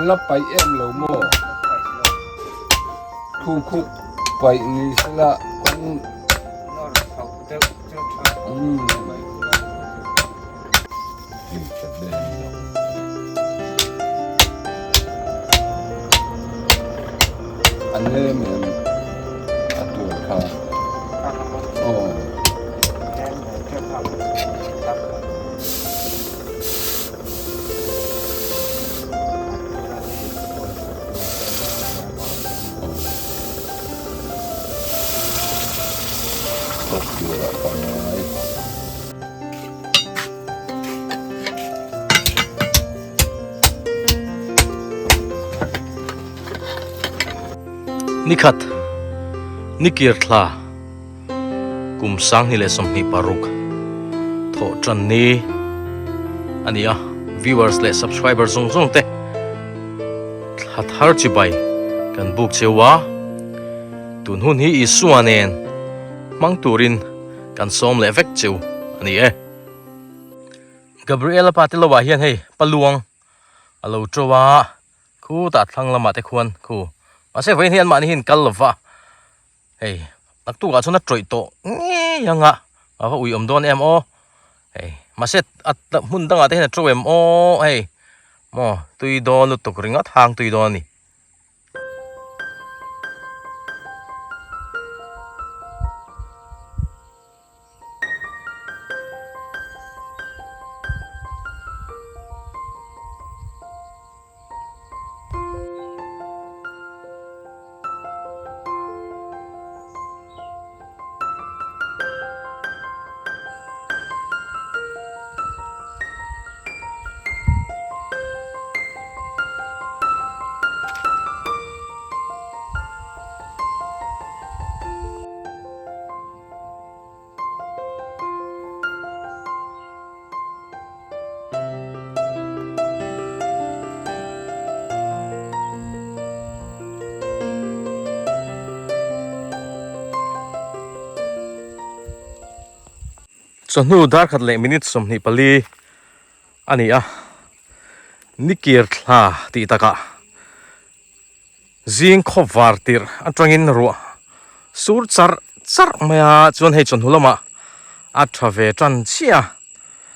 la paih em lo maw? Khu khu paih ni sela kawng A nem em a tur kha aw. Tawk turah ka ngai. Nikhat, Nikir thla, kum 2026 thawh tan ni a ni a, viewers leh subscriber zawng zawng te thla thar chibai kan buk cheu a, tun hun hi Isua nen hmang turin kan sawm leh vek cheu a ni e. Gabriela pa te lo ah hian hei paluang a lo to a, khutah thlang lamah te khuan khu mahse vawiin hi anmahni hi an kal lova hei naktukah chuan a tawih tawh ngei ang a, a va ui awm dawn em aw hei mahse a hmun dangah te hian a to em aw hei maw tui dawn lutuk ringawt hang tui dawn a ni. Chawhnu dar khat leh minute 24 a ni a, nikir thla tih takah Zing khaw var tirh atangin ruah sur charh charh mai a, chuan hei chawhnu lamah a tha ve tan chiah a,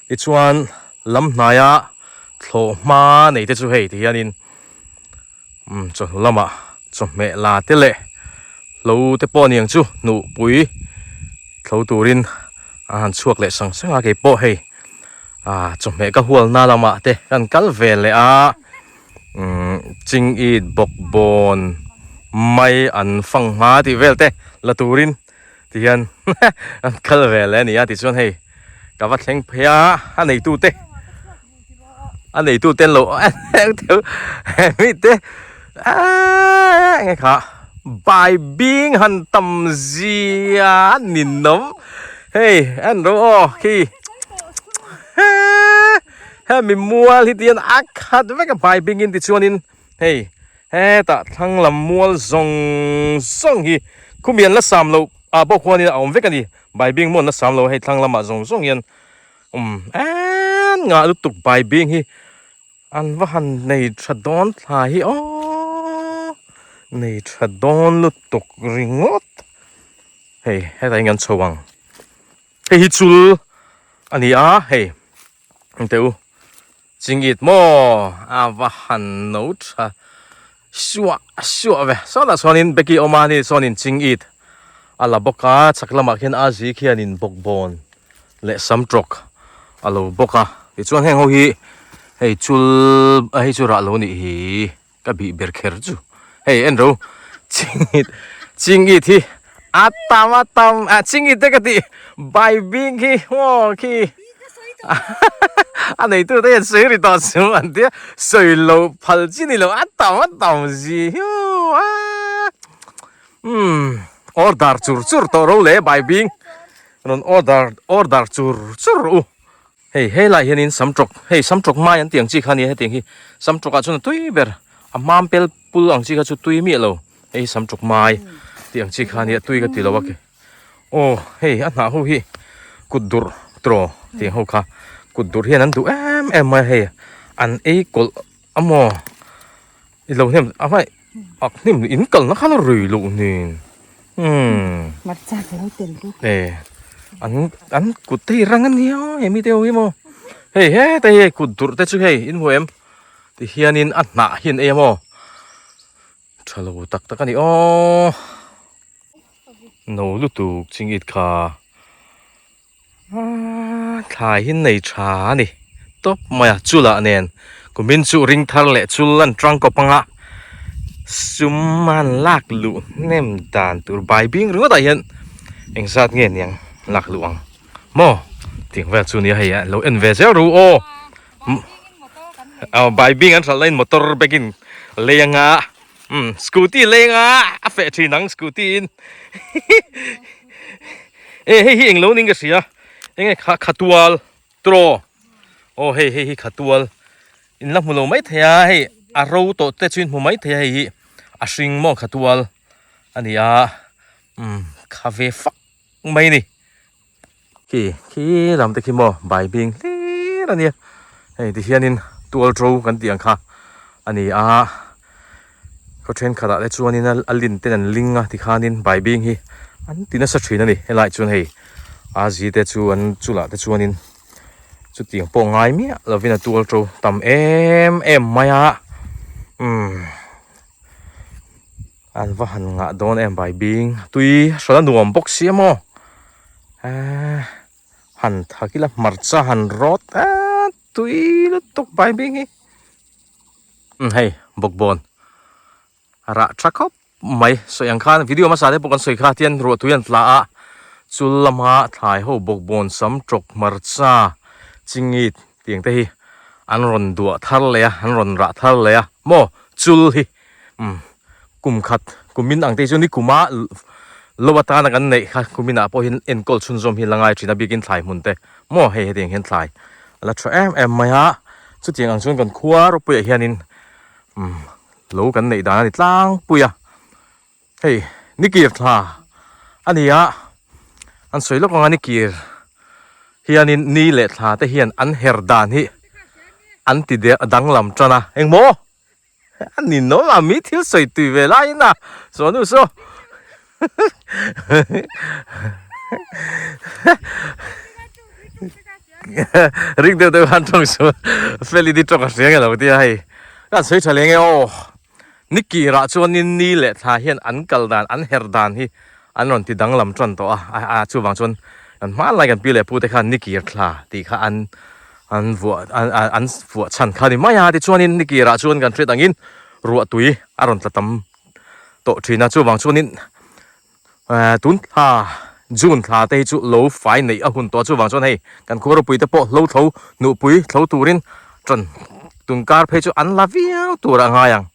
tichuan lam hnaia thlawh hma nei te chu hei ti hianin umm chawhnu lamah chawhmeh la te leh hlo te pawh aniang chu hnuhpui thlo turin a han chhuak leh sang sang a, keipawh hei ah chawhmeh ka hualna lamah te kan kal ve leh a. umm ching it bawk bawn mai an fang hma tih vel te la turin ti hian an kal ve leh a ni a tichuan hei ka va thleng phei a a neitu te a neitu te an lo mi te eeee enge kha bai bing han tam zia a ninawm hei en rawh aw khi. Hemi mual hi tihian a khat vek a hmai bingin tichuanin hei hetah thlang lam mual zawng zawng hi khumi an la sam loh ah pawh khuanin a awm vek a ni baibing maw an la sam lo a hei thlang lamah zawng zawng hian umm en ngah lutuk baibing hi an va han nei tha dawn thla hi aww nei tha dawn lutuk ringawt hei hetah hian kan chho ang. Hei hi chul a ni a hei engteh u chingit maw a va han no tha suah suah ve sawtah chuanin Becky awm a ni chuanin chingit a la bawk a chhak lamah khian a zi khianin bawkbawn leh samtawk a lo bawk a tichuan heng ho hi hei chul a hei chu rah lo nih hi. Ka bih ber kher chu hei en ro chingit chingit hi a tam a tam a chingit te ka tih bai bing khi maw khi a neitu te hian sawi ri tawh chu an tia sawi lo phal chi ni lo a tam a tam zi hiu a umm order chur chur tawh ro le bai bing rawn order order chur chur u. Hei helaiah hianin samtawk hei samtawk mai an tih ang chi kha a nia hetiang hi samtawk ah chuan a tui ber a hmam pel pul ang chi kha chu tui miah lo hei hi samtawk mai tih ang chi kha a nia tui ka ti lo a ke aw hei a hnah ho hi kut durh tawh tih ang ho kha kut durh hian an duh em em mai a hei an ei kawlh a maw. I lo hnem a hmai ak hnim in kalna kha la rui loh nen umm. Hmarcha ka lo tel bawk. E an an kut te hi rang a nia he mi te ho hi maw hei heta hi hei kut durh te chu hei in hmu em ti hianin a hnah hi an ei a maw tha lo tak tak a ni aw no lutuk chingit kha. Aaa thlai hi nei tha a ni tawp mai a chulah nen kumin chu ring thar leh chul an tang kawp ang a sum an lak luh hnem dan tur bai bing ringawt ah hian engzat nge niang lak luh ang maw tiang vel chu nia hei a lo en ve zel ru aw aw bai bing an hralh laiin motor bag in lei anga umm scooty lei anga a feh thin ang scooty in E hei hi englo ning ka hria enge kha khatual turaw aw hei hei hi khatual in la hmu lo mai thei a hei a ro tawh te chu in hmu mai thei a hei hi a hring maw khatual a ni a umm kha ve fak mai a ni khi khi lam te khi maw bai bing hlir a nia hei ti hianin tual ro kan tih ang kha a ni a. Khaw thenkhatah te chuanin a lin ten an ling a tikhanin baibing hi an ti nasa thin a ni helaiah chuan hei a zi te chu an chulah te chuanin chutiang pawh ngai miah lovin a tual to tam em em mai a umm an va han ngah dawn em baibing tui hran a nuam bawk si a maw eee han thak ila hmarcha han rawt eee tui lutuk baibing hi. Umm hei bawkbawn a rah tha khawp mai sawi ang khan video hmasa te pawh kan sawi kha tian ruah tui an tla a chul lama thlai ho bawkbawn sam tawk hmarcha chingit tiang te hi an rawn duah thar leh a an rawn rah thar leh a maw chul hi umm kum khat kumin ang te hi chu ni kuma lo atana kan neih kha kuminah pawh hian enkawl chhunzawm hi la ngai thin a bikin thlai hmun te maw hei hetiang hian thlai a la tha em em mai a chutiang ang chuan kan khua rawpuiah hianin umm lo kan neih dan a ni tlangpui a hei nikir thla a ni a an sawi lawk anga nikir hianin ni leh thla te hian an her dan hi an ti danglam tan a engmaw A ni nawlh a mi thil sawi tui ve laiin a chuan u saw ring deuh deuh khan tawng chu feli di tawng a hria nge lo tia hei ka han sawi tha leh nge aw ni kirah chuanin ni leh thla hian an kal dan an her dan hi an rawn ti danglam tan tawh a a chuvang chuan kan hmanlai kan pi leh pu te khan ni kir thla tih kha an An vuah an vuah chhan kha a ni mai a tichuanin nikirah chuan kan hriat angin ruah tui a rawn tla tam tawh thin a chuvang chuanin ehh tun thla June thla te hi chu lo fai neih a hun tawh a chuvang chuan hei kan khua ropui te pawh hlo thlo hnuhpui thlo turin ṭan tunkar phei chu an la viau tur a ngai ang.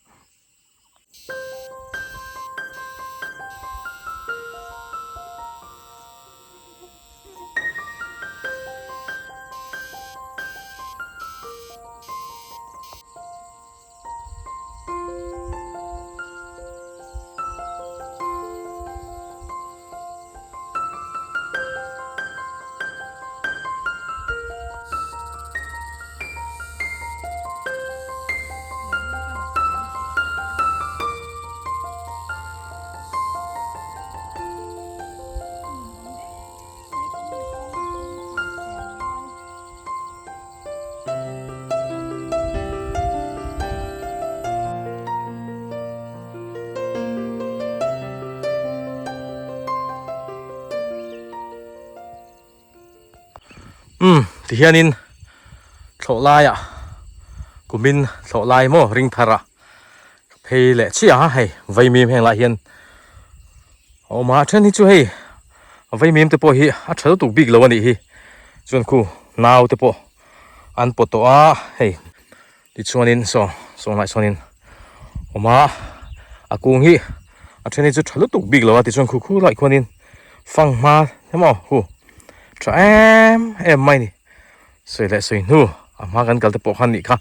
Umm tihianin thlawh laiah kumin thlawh lai maw ring thar ah ka phei leh chiah a hei vaimim heng lai hian a awm a a then hi chu hei vaimim te pawh hi a tha lutuk bik lo a nih hi chuan khu nau te pawh an pawt tawh a hei Tichuanin saw saw hnaiah sawnin awm a a kung hi a then hi chu tha lutuk bik lo a tichuan khu khu laiah khuanin fanghma emaw hu tha em em mai a ni sawi leh sawi hnu a hma kan kal te pawh khan nih kha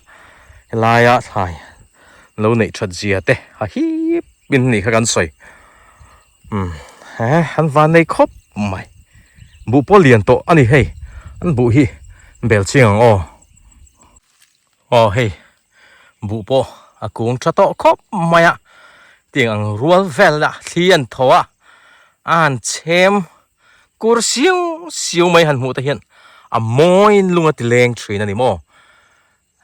helaia thlai lo neih that zia te a hip in nih kha kan sawi umm he an van nei khawp mai buh pawh lian tawh a ni hei an buh hi bel ching ang aw. Aw hei buh pawh a kung tha tawh khawp mai a tiang ang rual vel a thli an thaw a a han chhem kur siau siau mai han hmuh te hian a mawiin lung a ti leng thin a ni maw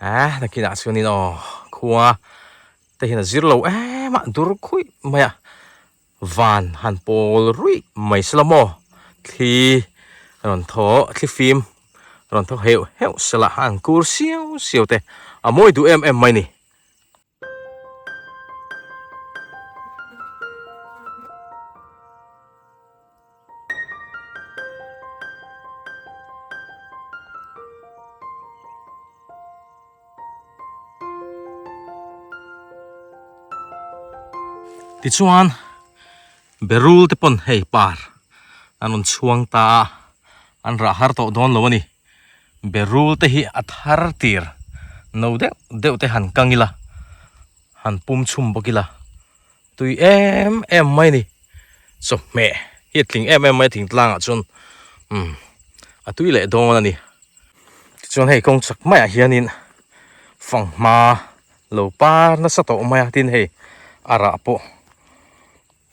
ah nakinah chuanin aw khua te hian a zir lo em a dur khuih mai a. Van han pawl ruih mai sela maw? Thli rawn thaw, thli fim rawn thaw heuh heuh sela a han kur siau siau te a mawi duh em em mai ni. Tichuan berul te pawn hei par an rawn chhuang ta a, an rah har tawh dawn lo a ni. Berul te hi a thar tir no deuh deuh te han kang ila, han pum chhum bawk ila tui em em mai a ni. Chawhmeh hi a tling em em mai a thingtlangah chuan umm a tui leh dawn a ni. Tichuan hei kawng chak maiah hianin fanghma lo par nasa tawh mai a tin hei a rah pawh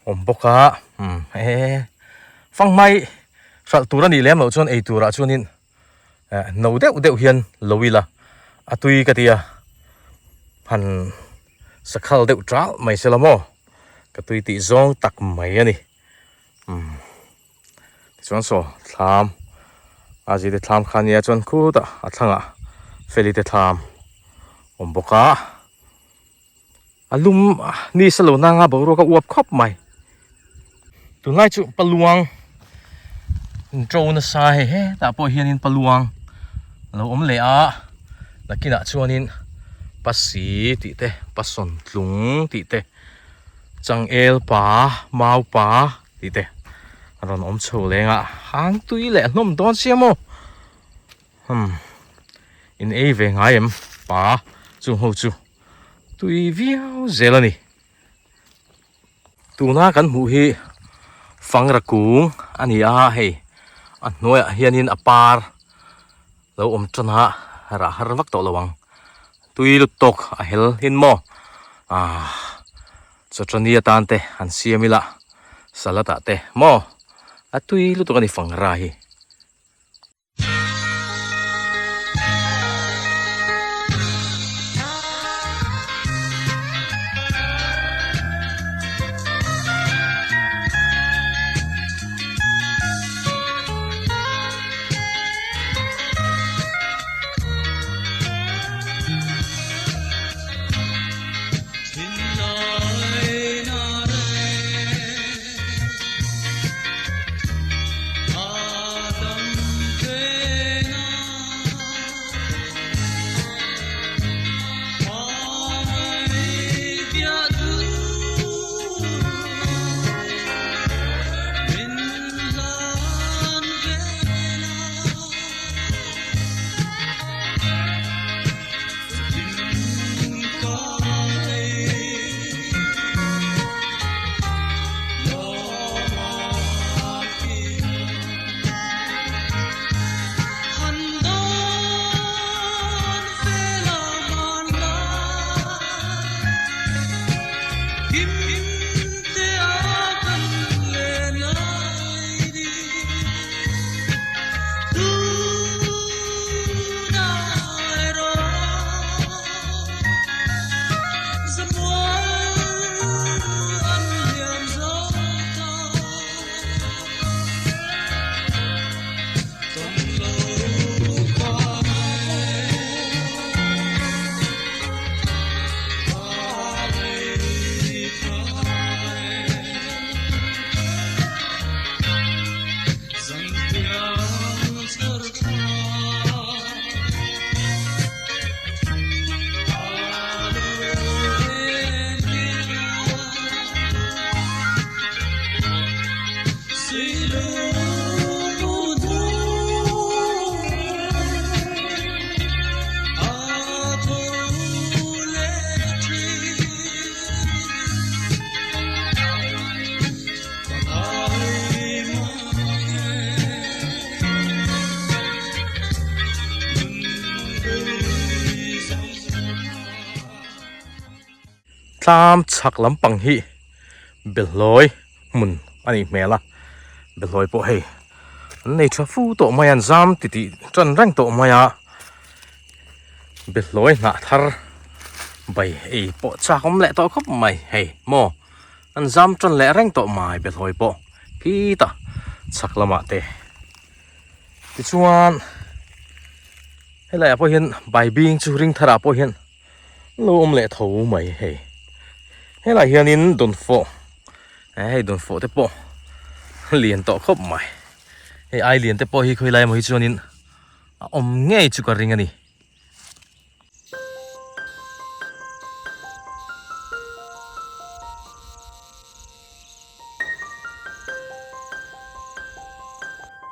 awm bawk a umm he fanghma hi hralh tur a nih lem loh chuan ei turah chuanin eh no deuh deuh hian lo ila a tui ka ti a han sakhal deuh ṭalh mai se la maw ka tui tih zawng tak mai a ni umm. Tichuan saw thlam a zite thlam kha ania chuan khutah a thlangah feli te thlam awm bawk a a lum ni sa lo nanga boruak a uap khawp mai tunlai chu paluang in to nasa hei hetah pawh hianin paluang a lo awm leh a nakinah chuanin pasi tih te pasawntlung tih te changel pa mau pa. Tih te a rawn awm chho leng a hang tui leh hlawm dawn sia maw hmm in ei ve ngai em pa chung ho chu tui viau zel a ni tuna kan hmuh hi fangra kung a ni a hei a hnuaiah hianin a par lo awm tan a rah har vak tawh lo ang tui lut tawk a hel hin maw ah. Chawchawni atan te han siam ila salad ah te maw a tui lutuk a ni fangra hi. Tlam chhak lampang hi Behlawi hmun a nih hmel a, Behlawi pawh hei an nei tha fu tawh mai a, an zam titih tan reng tawh mai a, Behlawi hnah thar bai ei pawh chak awm leh tawh khawp mai hei maw an zam tan leh reng tawh mai Behlawi pawh khitah chhak lamah te tichuan helaiah pawh hian baibing chu ring tharah pawh hian. Lo awm leh tho mai hei helaiah hianin dawnfawh hei dawnfawh te pawh lian tawh khawp mai hei ai lian te pawh hi khawilai emaw hi chuanin a awm ngei chu ka ring a ni.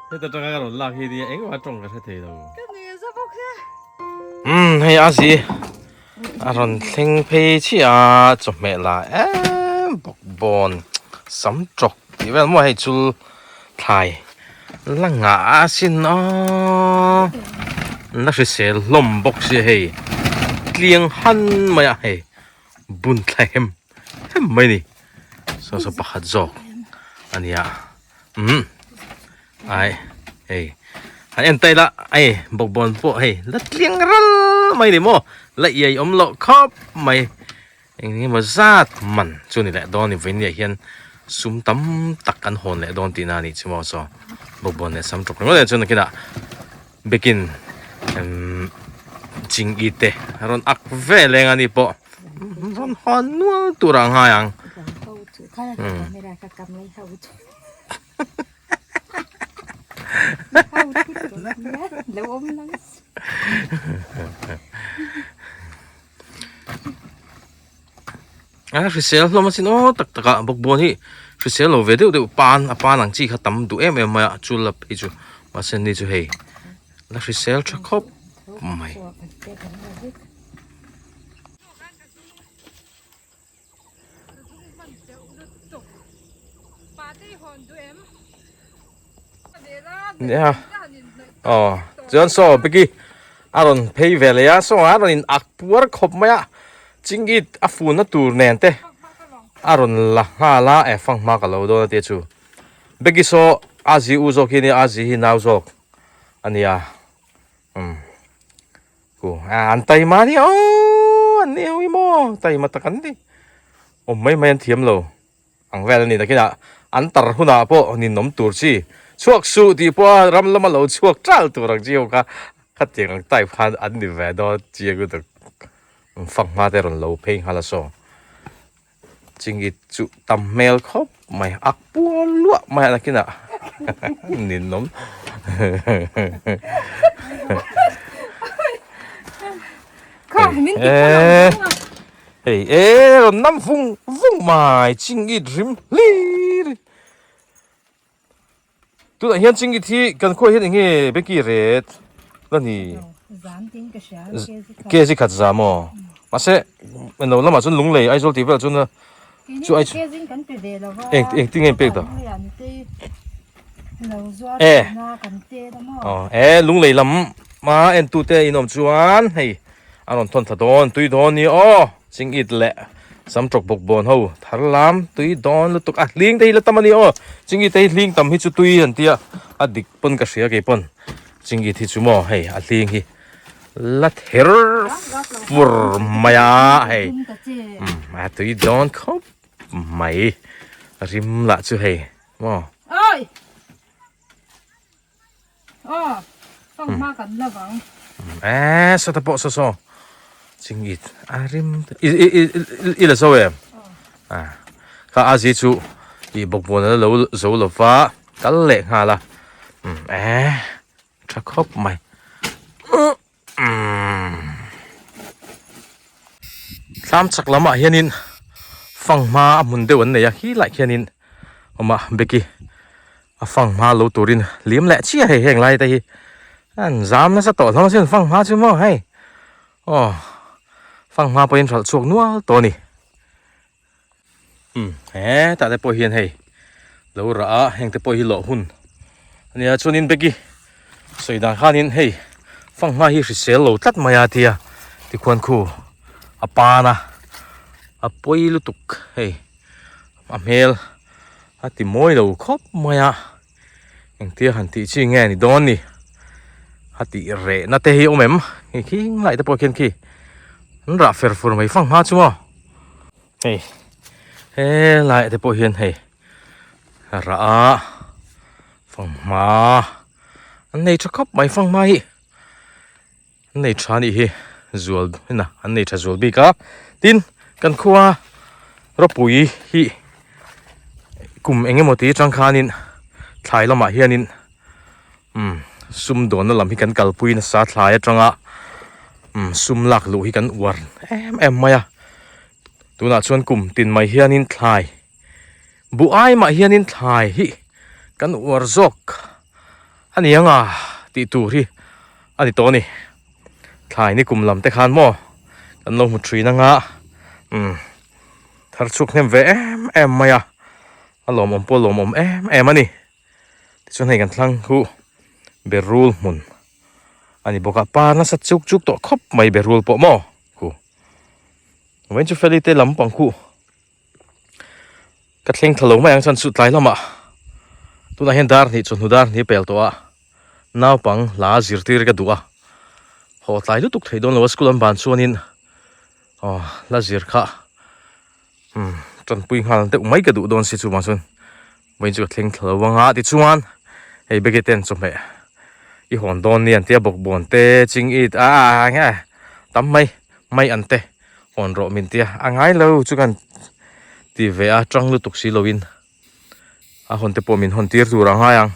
Heta tanga ka rawn lak hi nia engmah tawng ka hre thei lo. Ka nuih za bawk hle. Umm hei a zi a rawn thleng phei chiah a chawhmeh la em bawk bawn sam tawk tih vel maw hei chul thlai la ngah a sin aw la hrisel hlawm bawk sia hei tliang han mai a hei bun thla hem hem mai ni saw saw pakhat zawk a nia umm ai hei han en taih la hei bawkbawn pawh hei la tliang ral mai ni maw la iai awm loh khawp mai eng emaw zat man chu ni leh dawn ni vawiin hian sum tam tak kan hawn leh dawn tihna a nih chu maw saw bawkbawn leh sam tawk ringawt leh chuan nakinah biakin umm chinggi te a rawn ak vel eng a ni pawh. Rawn hawn nual tur a ngai ang. A hrisel hlawm asin aw tak tak a bawkbawn hi hrisel lo ve deuh deuh pan a pan ang chi kha tam duh em em mai a chul la phei chu mahse ni chu hei la hrisel tha khawp mai. Nia aw chuan saw beki a rawn phei ve leh a saw a rawn in ak puar khawp mai a chingit a fun na tur nen te a rawn la nghal a eh fanghma ka lo dawn a tia chu beki saw a zi u zawk hi nia a zi hi nau zawk a nia umm. Ku an taima nia aw an ni ho hi maw taima tak an ni awm mai mai an thiam lo ang vel a ni nakinah an tar hunah pawh ninawm tur chi chhuak suh tih pawha ram lama lo chhuak ṭal tur ang chi ho kha khatiang ang type khan an ni ve dawn chiang lutuk fanghma te rawn lo phei nghal a saw chingit chu tam hmel khawp mai ak pual luah mai a nakinah ninawm hei e rawn nam vung vung mai chingit rim hlir Tunah hian chingit hi kan khuaah hian eng nge Becky ret la ni? Kg khat za maw? Mahse eng lo lamah chuan Lunglei Aizawl tih velah chuan chu ai eng eng tinge in pek dah? E aw e Lunglei lam a entute in awm chuan hei a rawn thawn thla dawn tui dawn ni aw. Chingit leh sam tawk bawk bawn ho thar lam tui dawn lutuk a hling te hi la tam a ni aw chingit te hi hling tam hi chu tui an tia a dik pawn ka hria kei pawn chingit hi chu maw hei a hling hi la ther fur mai a hei umm a tui dawn khawp mai rim lah chu hei maw Eee sawta pawh saw saw chingit a rim i i i i la zo em a kha a zi chu ih bawkbawn ala lo zo lo va kal leh nghal a eee tha khawp mai Thlam chak lamah hianin fanghma a hmun deuh an nei a khi lai khianin awm a beki a fanghma lo turin lim leh chiah hei heng lai te hi an zam nasa tawh hlawm asin fanghma chu maw hei aw fanghma pawhin hralh chhuak nual tawh a ni umm hetah te pawh hian hei lo rah a heng te pawh hi lawh hun a nia chuanin beki sawi dan khanin hei fanghma hi hrisel lo tlat mai a tia tikhuan khu a pan a. A pawi lutuk hei a hmel a ti mawi lo khawp mai a engtia han tih chi nge ni dawn ni a tih reh na te hi awm em hei khing lai te pawh khian khi an rah fer fur mai fang hma chu maw hei helai te pawh hian hei rah a fanghma an nei tha khawp mai fanghma hi. An nei tha anih hi zual ina an nei tha zual bik a tin kan khua ropui hi kum eng emaw ti atang khanin thlai lamah hianin umm sum dawnna lam hi kan kalpui nasa thlai atanga umm sum lak luh hi kan uar em em mai a tunah chuan kum tin mai hianin thlai buh ai mah hianin thlai hi kan uar zawk a ni ang a tih tur hi a ni tawh a ni thlai ni kum lam te khan maw kan lo hmu thin anga umm thar chhuak hnem ve em em mai a a lawmawm pawh a lawmawm em em a ni tichuan hei kan thlang khu berul hmun a ni bawk a par nasa chuk chuk tawh khawp mai berul pawh maw khu vawiin chu feli te lampang khu. Ka thleng thla lo mai ang chuan chu tlai lamah tunah hian dar hnih chawhnu dar hnih pel tawh a naupang hla zirtir ka duh a haw tlai lutuk thei dawn lo a school an ban chuanin aw hla zir kha umm tanpui nghal deuh mai ka duh dawn si chuvang chuan vawiin chu ka thleng thla lo anga tichuan hei bag ten chawhmeh i hawn dawn nia an tia bawkbawn te ching it a a nge tam mai mai an te. Hawn rawh min tia a ngai lo chu kan ti ve a tang lutuk si loin a hawn te pawh min hawn tir tur a ngai ang.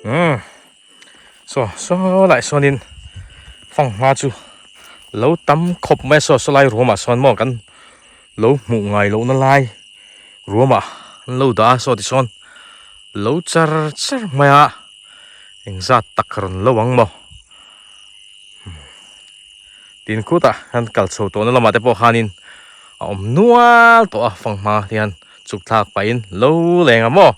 Umm saw saw lai sawnin fanghma chu lo tam khawp mai a saw saw lai ruamah sawn maw kan lo hmuh ngai lohna lai ruamah an lo dah a saw tisawn lo char char mai a engzat tak rawn lo ang maw. Tin khutah an kal chho tawhna lamah te pawh khanin a awm nual tawh a fanghma hian chuk thlak pahin lo leng a maw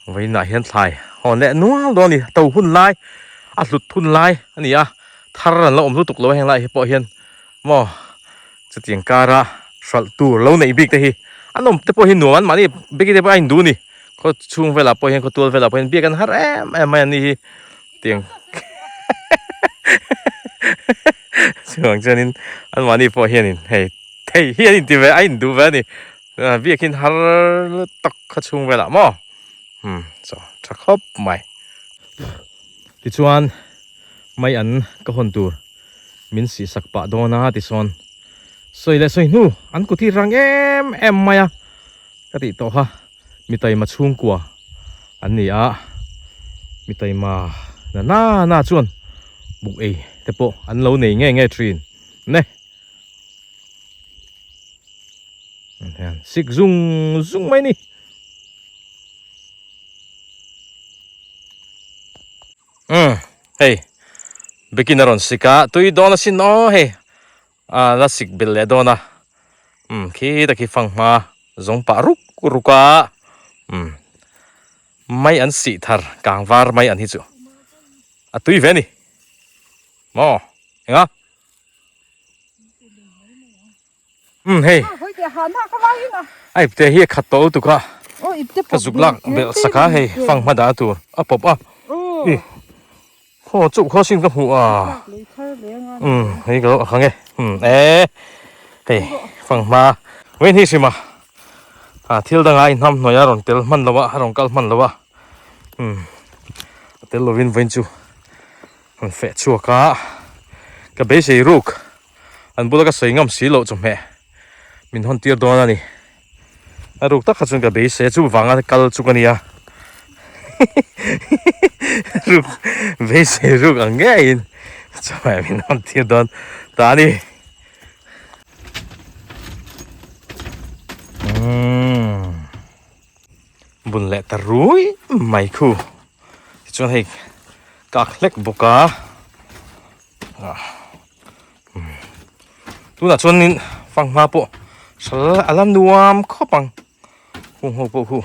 vawiinah hian thlai hawn leh nual dawn a ni to hun lai a hlut hun lai a ni a thar an la awm lutuk lo a heng lai hi pawh hian maw chutiang kara hralh tur lo neih bik te hi an awm te pawh hi nuam an mahni bik te pawh a induh a ni khaw chhung velah pawh hian khaw tual velah pawh hian biak an har em em mai a ni hi tiang chuvang chuanin an mahni pawh hianin hei thei hi an inti ve a induh ve a ni biakin har tak khaw chhung velah maw umm chaw tha khawp mai tichuan mai an ka hawn tur. Min sih sak pah dawn a tisawn sawi leh sawi hnu an kut hi rang em em mai a ka tih tawh kha mi taima chhungkua an ni a mi taima na na na chuan buk ei te pawh an lo nei nge nge thin ne hian sik zung zung mai ni. Umm hei bikin a rawn sik a tui dawn asin aw hei a la sik belh leh dawn a umm khi ta khi fanghma zawng pah ruk ruk a umm mai an sih thar kang var mai an hi chu a tui ve a ni maw enga. Umm hei a ipte hi a khat tawh lutuk a ka zuk lak belh sak a hei fanghma dah tur a pawp a i khaw chauh khaw sin ka hmuh a umm hei ka lo a khang e umm e hei fanghma vawiin hi hrim a. Ah thil danga a inhnam hnuai a rawn tel hman lo a a rawn kal hman lo a umm a tel lovin vawiin chu an feh chhuak a ka beisei ruk an bula ka sawi ngam si loh chawhmeh min hawn tir dawn a ni a ruk tak kha chuan ka beisei a chuvanga kal chu ka nia ruk beisei ruk ang ngeiin chawhmeh min hawn tir dawn ta a ni. Bun leh ta rui mai khu tichuan hei kak hlek bawk a tunah chuanin fanghma pawh hral a la nuam khawp ang hung ho pawh khu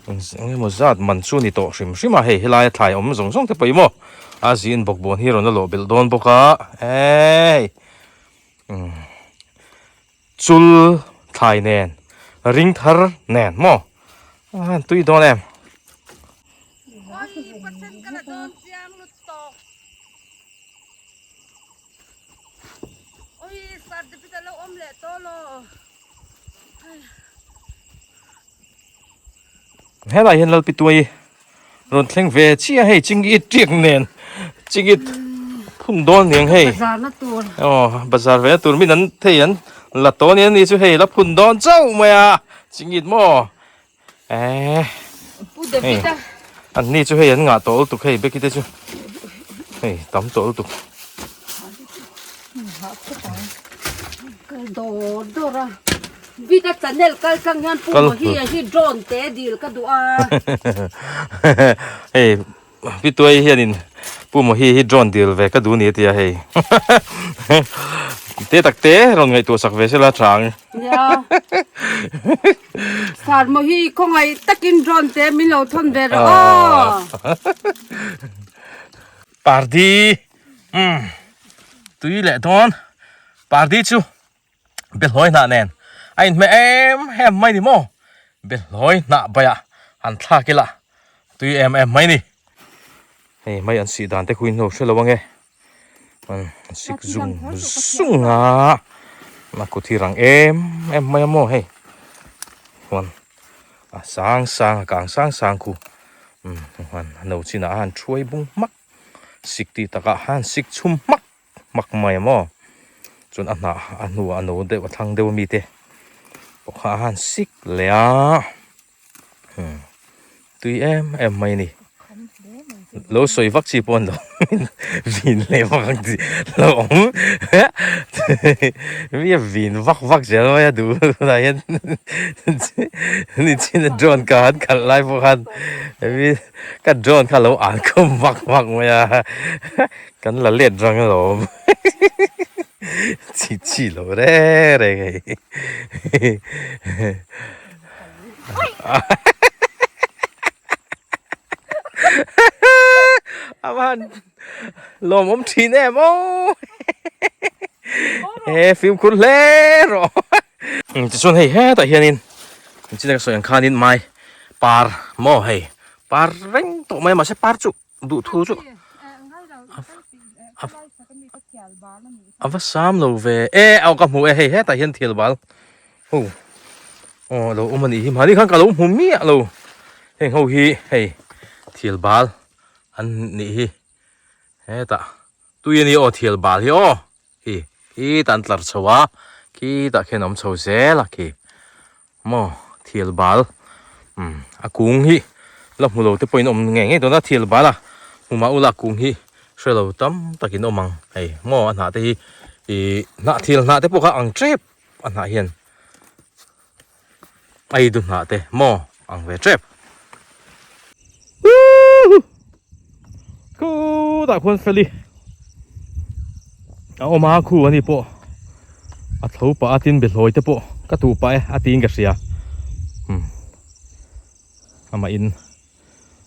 eng emaw zat man chu a ni tawh hrim hrim a hei helaia thlai awm zawng zawng te pawh hi maw a zin bawkbawn hi rawn la lawh belh dawn bawk a hei. Chul thlai nen ring thar nen maw a tui dawn em. Helai hian Lalpituai rawn thleng ve chiah hei chingit tiak nen chingit phun dawn niang hei aw bazar ve na tur min an thei an la tawh ania ni chu hei la phun dawn chauh mai a chingit maw eh hei an ni chu hei an ngah tawh lutuk hei beki te chu hei tam tawh lutuk. Dawr dawr a. Bik a channel kal tlang hian Pu Mahia hi drone te dil ka duh a. Hei Pi Tuai hianin Pu Mahia hi drone dil ve ka duh ni a tia hei. Te tak te rawn ngaihtuah sak ve sela tha ang. Nia. Sir Mahi khawngaih takin drone te min lo thawn ve rawh aw. Pardi umm tui leh dawn pardi chu Behlawi hnah nen a inhmeh em em mai ni maw? Behlawi hnah baiah han thlak ila tui em em mai ni. Hei mai an sih dan te khuin lo hre lo ange. An sik zung zung a, a kut hi rang em em mai a maw hei. Chuan a sang sang a kang sang sang khu umm a no chinah a han thuai bung hmak sik tih takah a han sik chhum hmak. Hmak mai a maw? Chuan a hnah a hnuah a no deuh a thlang deuh ami te pawh kha a han sik leh a umm tui em em mai a ni. Lo sawi vak chi pawh an lo vin leh vak ang tih lo awm mi a vin vak vak zel mai a duh tunah hian nichin a drone ka han khalh lai pawh khan ka drone kha lo an khum vak vak mai a. Kan la let rang alawm chi chi lo reng reng hei a van lawmawm thin em aw he fimkhur hle rawh tichuan hei hetah hianin engtin ka sawi ang khanin mai par maw hei par reng tawh mai a mahse par chu duh thu chu a va sam lo ve e aw ka hmu e hei hetah hian thil bal ho aw lo awm a nih hi mahni khan ka lo hmu miah lo heng ho hi hei thil bal an nih hi hetah tui a ni aw thil bal hi aw Khi khitah an tlar chho a, khitah khian a awm chho zel a khi maw thil bal umm a kung hi la hmu lo te pawhin awm ngei ngei dawn a thil bal a hmu mah ula a kung hi hre lo tam takin awm ang hei maw a hnah te hi ih hnah thil hnah te pawh kha ang tep a hnah hian ei du hnah te maw ang ve tep. Khutah khuan Feli a awm a khu ani pawh a tho pah a tin behlawi te pawh ka tuh pah e a tiin ka hria umm amah in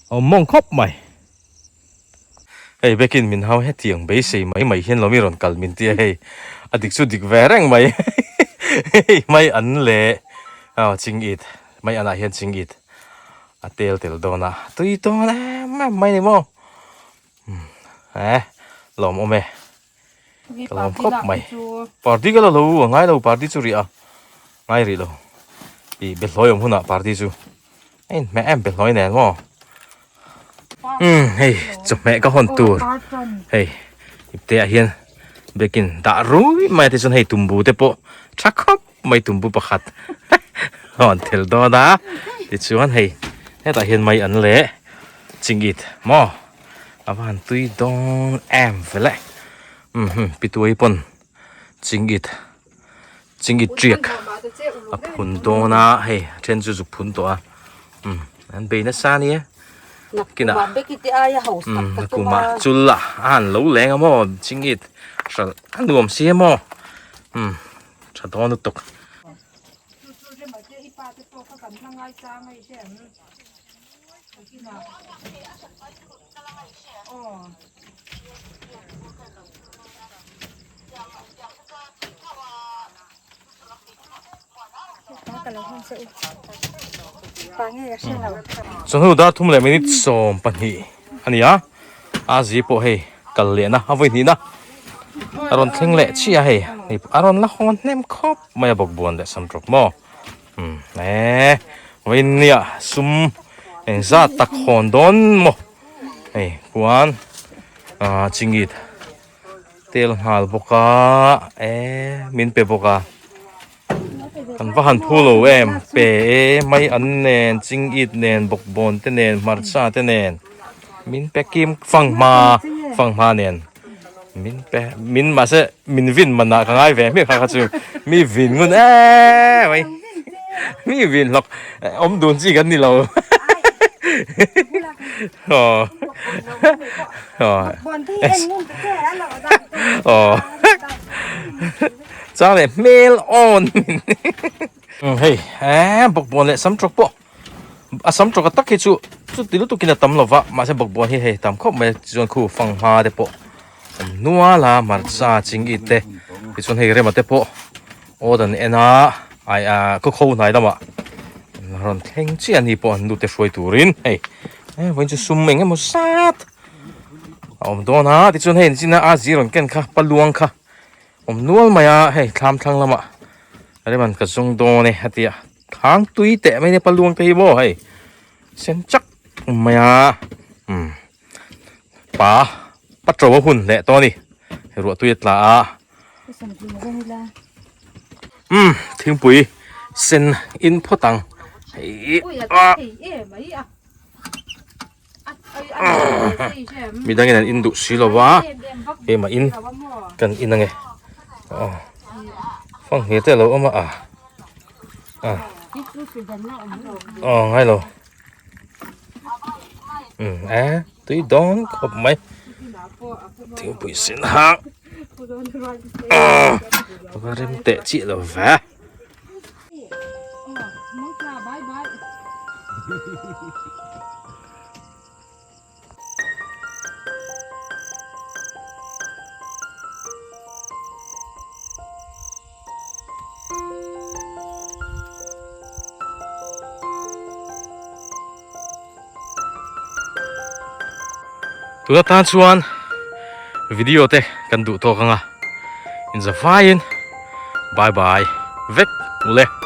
a awm mawng khawp mai. Hei bekin min hau hetiang beisei mai mai hian lo mi rawn kal min tia hei a dik chu dik ve reng mai hei mai an leh aw chingit mai anah hian chingit a tel tel dawn a tui dawn em em mai ni maw eh lawm awm e ka lawm khawp mai party ka la lo a ngai lo party chu rih a ngai rih lo. Ih behlawi awm hunah party chu a inhmeh em behlawi nen maw. Umm hei chawhmeh ka hawn tur hei ipte ah hian biakin dah rui mai a tichuan hei tumbu te pawh tha khawp mai tumbu pakhat hawn tel dawn a tichuan hei hetah hian mai an leh chingit maw a va han tui dawn em vele umm pituai pawn chingit. Chingit tiak a phun dawn a hei a then chu zuk phun tawh a umm an bei nasa ania kinah umm nakuma chul a a han lo leng a maw chingit hralh a nuam si a maw umm tha dawn lutuk. Chawhnu dar thum leh minute 12 a ni a, a zi pawh hei kal lehna a vawi hnihna a rawn thleng leh chiah a hei a rawn la hawn hnem khawp mai a bawkbawn leh sam tawp maw umm eee vawiin nia sum engzat tak hawn dawn maw hei khuan ah chingit. Tel nghal bawk a eee min pe bawk a kan va han phu lo em pe e mai an nen ching it nen bawkbawn te nen hmarcha te nen min pe kim fanghma fanghma nen min pe min mahse min vin man ah ka ngai ve hmiah kha kha chu mi vin ngun eee mai mi vin hlawk awm dun chi kan ni lo aw. Aw chang leh hmel awn hei eh bawkbawn leh sam tawk pawh a sam tawk a tak hi chu chuti lutuk in a tam lova mahse bawkbawn hi hei tam khawp mai a tichuan khu fanghma te pawh awm nual a hmarcha chingit te tichuan hei rema te pawh aw dan en a ai a khawkho hnai lamah rawn thleng chiah a ni pawh an nute hruai turin hei eh vawiin chu sum eng emaw zat a awm dawn a tichuan hei nichina a zir rawn ken kha paluang kha awm nual mai a hei thlam thlang lamah reman ka zawng dawn e a ti a thang tui teh mai nia paluang te hi maw hei sen chak mai a umm pa pa to a hun leh tawh a ni ruah tui a tla a umm thingpui sen in phawt ang hei ah. Midangin an in duh si lo va keimah in kan in ange aw fanghmir te a lo awm a ah ah aw ngai lo um e tui dawn khawp mai thingpui sen hang ah va rem teh chiah lo ve. Tuna tan chuan video te kan duh tawk anga inzavaiin bye bye vek mawle.